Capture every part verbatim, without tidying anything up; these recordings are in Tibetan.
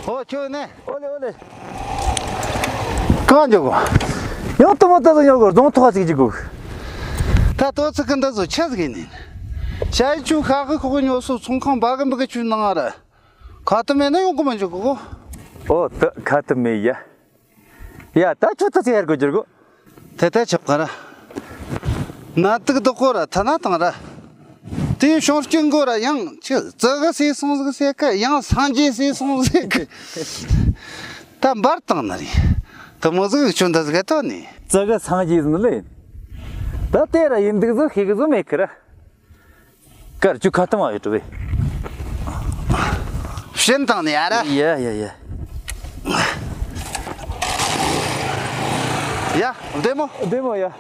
ཨོ་ཁྱོད་ནས། ཨོ་ལེ་ཨོ་ལེ། གང་འཇོག་གོ། ཡང་དུ་མ་ལྟ་ཟིག་ཡོད་གོ། རྫོང་ཐོག་ཅིག་ཅིག་གོ། ད་ལྟོ་ཚིག་གི་འདི་ཚོ་ཆི་ཟིག་ཡིན་ནི། ཞ་ཡི་ཆུ་ཤ་གི་ཁོག་གི་ཉོ་སོ་ཚོང་ཁང་བ་གི་འབུ་གི་ཆུ་ནང་ང་ར། ཁ་ཏུ་མེད་ན་ཡོང་གི་མ་འཇུག་གོ། ཨོ་ད་ཁ་ཏུ་མེད་ཡ། ཡ་ད་ཁྱོད་ད་ཚེ་ཡར་གོ་འགྱུར་གོ། དེ་ལྟ་ཆབ་ཀ་ར། ན་དུག་དོག་གོ་ར་ཐ་ན་དང་ར། དེའི་བྱུང་རྐྱེན་གོ་ར་ཡང་ཆི་ཙི་གི་སེ་སོང་ཟིག་ཟེར་གི། ཡང་སངས་རྒྱས་སེ་སོང་ཟེར་གི། ད་འབར་བཏང་ནི་རེད། དུ་མོ་ཟིག་ཆུ་འདི་ཟིག་ག་ཐོན་ནི། ཙི་གི་སངས་རྒྱས་ཟིན་ལེ། ད་དེ་ར་ཡིན་འདུག་ཟིག་ཤེས་གི་ཟིག་མེད་གི་ར། དཀར་ཆུ་ཁ་ཐུམ་བ་ཡོད་དྲི་བས། ཕྱིན་བཏང་ནས་ཡ་ར། ཡ་ཡ་ཡ། ཡ། བདེ་མོ། བདེ་མོ་ཡ།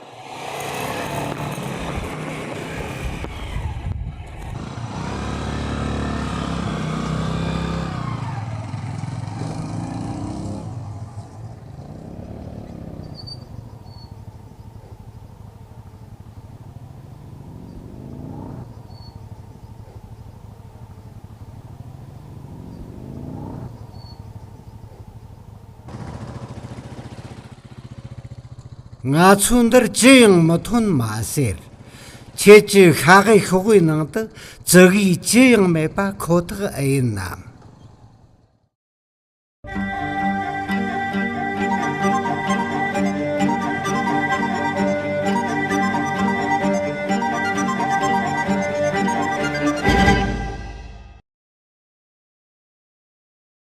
ང་ཚོ་འདིར་ཅི་ཡང་མི་ཐོན་མ་ཟེར། ཁྱེད་ཀྱི་ཤ་གི་ཤོག་བུའི་ནང་དུ་ཙི་གི་ཅི་ཡང་མེད་པ་ཁོ་ཐག་ཨེ་ཡིན་ནམ།